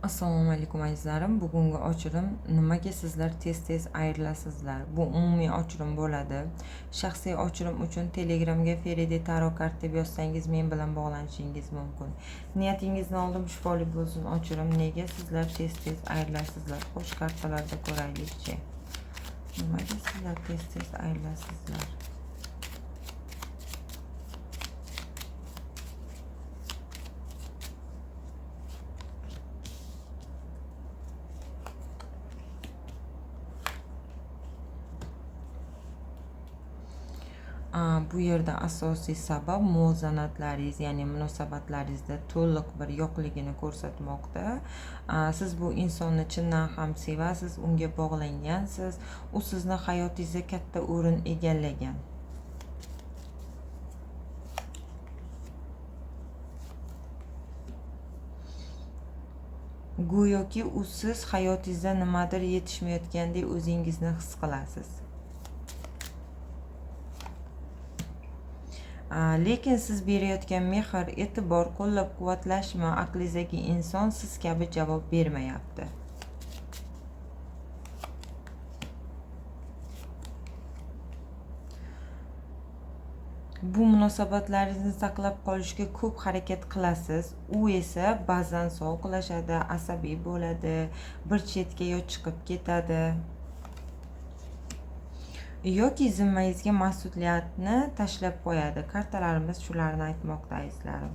Assalomu alaykum azizlarim. Bugungi ochirim nimaga sizlar tez-tez ayrilasizlar? Bu umumiy ochirim bo'ladi. Shaxsiy ochirim uchun Telegramga Feride Tarot kart deb yozsangiz men bilan bog'lanishingiz mumkin. Niyatingizni oldim, shifoli bo'lsin ochirim. Nega sizlar tez-tez ayrilasizlar? Xo'sh, kartalarda ko'raylikchi. Nimaga sizlar tez-tez ayrilasizlar? Bu yerda asosiy sabab muvozanatlaringiz, ya'ni munosabatlaringizda to'liq bir yo'qligini ko'rsatmoqda. Siz bu insonni chindan ham sevasiz, unga bog'langansiz, u sizni hayotingizda katta o'rin egallagan. Go'yoki u siz hayotingizda nimadir yetishmayotgandek o'zingizni his qilasiz. Lekin siz berayotgan mehr, e'tibor, qo'llab-quvvatlashmi aqlingizdagi inson siz kabi javob bermayapti. Bu munosabatlaringizni saqlab qolishga ko'p harakat qilasiz. U esa ba'zan sovuqlashadi, asabiy bo'ladi, bir chetga yo chiqib ketadi. Yoki zimmangizga mas'uliyatni tashlab qo'yadi. Kartalarimiz shularni aytmoqda azizlarim.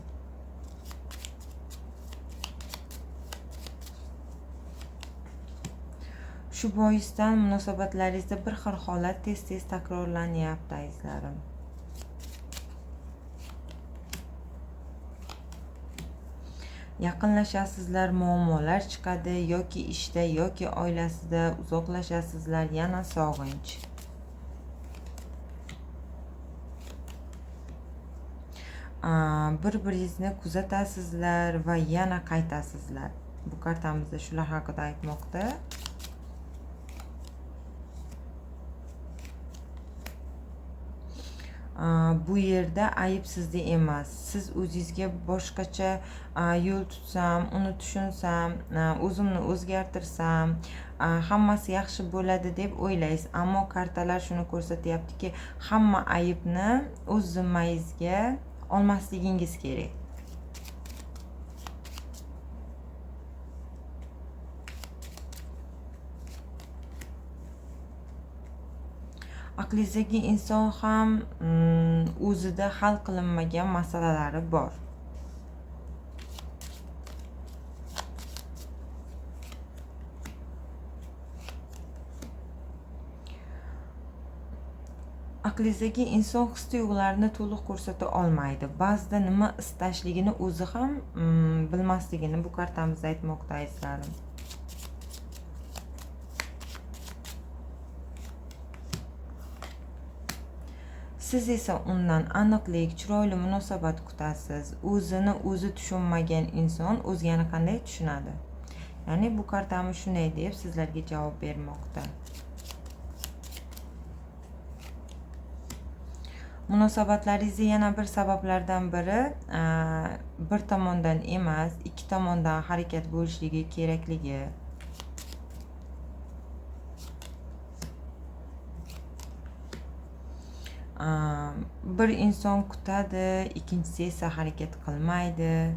Shu boisdan munosabatlaringizda bir xil holat tez-tez takrorlanyapti azizlarim. Yaqinlashasizlar, muammolar chiqadi yoki ishda yoki oilasida uzoqlashasizlar, yana sog'inch. Bir-biringizni kuzatasizlar va yana qaytasizlar. Bu kartamizda shular haqida aytmoqda. Bu yerda ayib sizda emas. Siz o'zingizga boshqacha yo'l tutsam, uni tushunsam, o'zimni o'zgartirsam, hammasi yaxshi bo'ladi deb o'ylaysiz. Ammo kartalar shuni ko'rsatyaptiki, hamma ayibni o'z zimmangizga olmasligingiz kerak. Aqlingizdagi inson ham o'zida hal qilinmagan masalalari bor. Aqlingizdagi inson his-tuyg'ularini to'liq ko'rsata olmaydi. Ba'zida nima istashligini o'zi ham bilmasligini bu kartamizda aytmoqda azizlarim. Siz esa undan aniqlik, chiroyli munosabat kutasiz. O'zini o'zi tushunmagan inson o'zgani qanday tushunadi? Ya'ni bu kartamiz shunday deb sizlarga javob bermoqda. Munosabatlaringizni yana bir sabablardan biri, bir tomondan emas, ikki tomondan harakat bo'lishligi kerakligi. Bir inson kutadi, ikkinchisi esa harakat qilmaydi.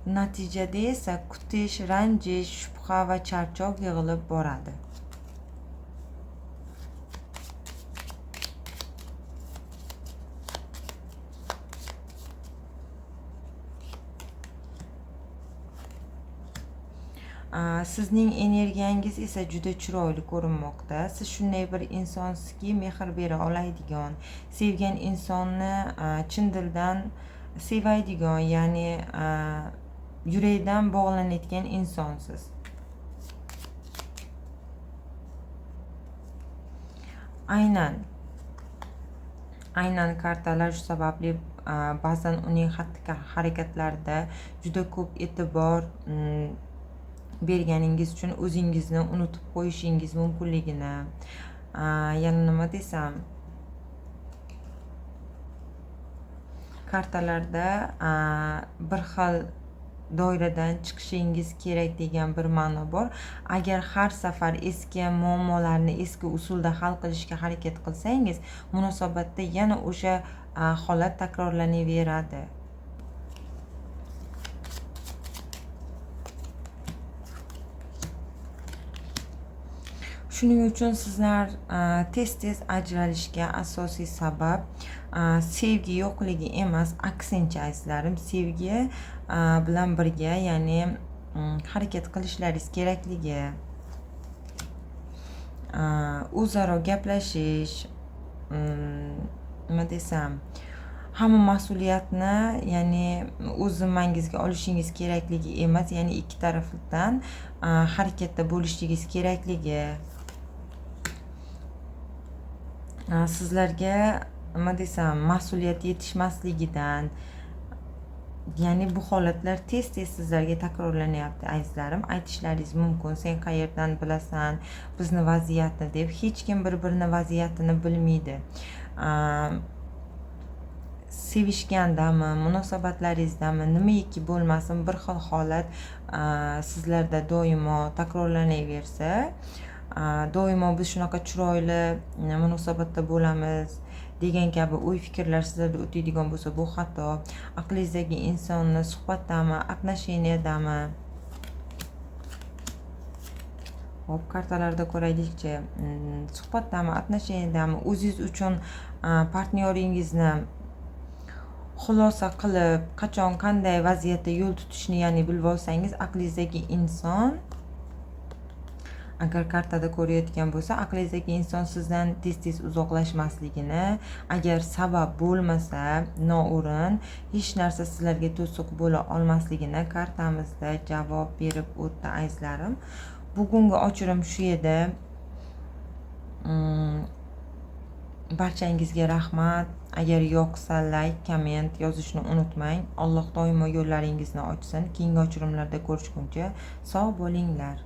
Natijada esa kutish, ranjish, shubha va charchoq yig'ilib boradi. Sizning energiyangiz esa juda chiroyli ko'rinmoqda. Siz shunday bir insonsizki, mehr bera oladigan, sevgan insonni chin dildan sevadigan, ya'ni yurakdan bog'lanayotgan insonsiz. Aynan kartalar shu sababli ba'zan uning xatti-harakatlarida juda ko'p e'tibor berganingiz uchun o'zingizni unutib qo'yishingiz mumkinligini, yana nima desam, Kartalarda bir xil doiradan chiqishingiz kerak degan bir ma'no bor. Agar har safar eski muammolarni eski usulda hal qilishga harakat qilsangiz, munosabatda yana o'sha holat takrorlanaveradi. Shuning uchun sizlar tez-tez ajralishga asosiy sabab sevgi yo'qligi emas, aksincha azizlarim, sevgi bilan birga, ya'ni harakat qilishlaringiz kerakligi, o'zaro gaplashish, nima desam, hamma mas'uliyatni, ya'ni o'z zimmangizga olishingiz kerakligi emas, ya'ni ikki tarafdan harakatda bo'lishligingiz kerakligi. Sizlarga nima desam, mas'uliyat yetishmasligidan, ya'ni bu holatlar tez-tez sizlarga takrorlanyapti azizlarim. Aytishlaringiz mumkin, sen qayerdan bilasan bizni vaziyatni deb. Hech kim bir-birini vaziyatini bilmaydi. Sevishgandami, munosabatlaringizdami, nimaiki bo'lmasin, bir xil holat sizlarda doimo takrorlanaversa, doimo biz shunaqa chiroyli munosabatda bo'lamiz degan kabi o'y-fikrlar sizlarda o'tadigan bo'lsa, bu xato. Aqlingizdagi insonni suhbatdami, отношениядami? Xo'p, kartalarda ko'raylikchi, suhbatdami, отношениядami, o'zingiz uchun partnyoringizni xulosa qilib, qachon qanday vaziyatda yo'l tutishni, ya'ni bilib olsangiz, aqlingizdagi inson, agar kartada ko'rayotgan bo'lsa, aqlingizdagi inson sizdan tez-tez uzoqlashmasligini, agar sabab bo'lmasa noo'rin, hech narsa sizlarga to'siq bo'la olmasligini kartamizda javob berib o'tdi azizlarim. Bugungi ochirim shu edi. Barchangizga rahmat. Agar yoqsa like, komment yozishni unutmang. Alloh doimo yo'llaringizni ochsin. Keyingi ochirimlarda ko'rishguncha sog' bo'linglar.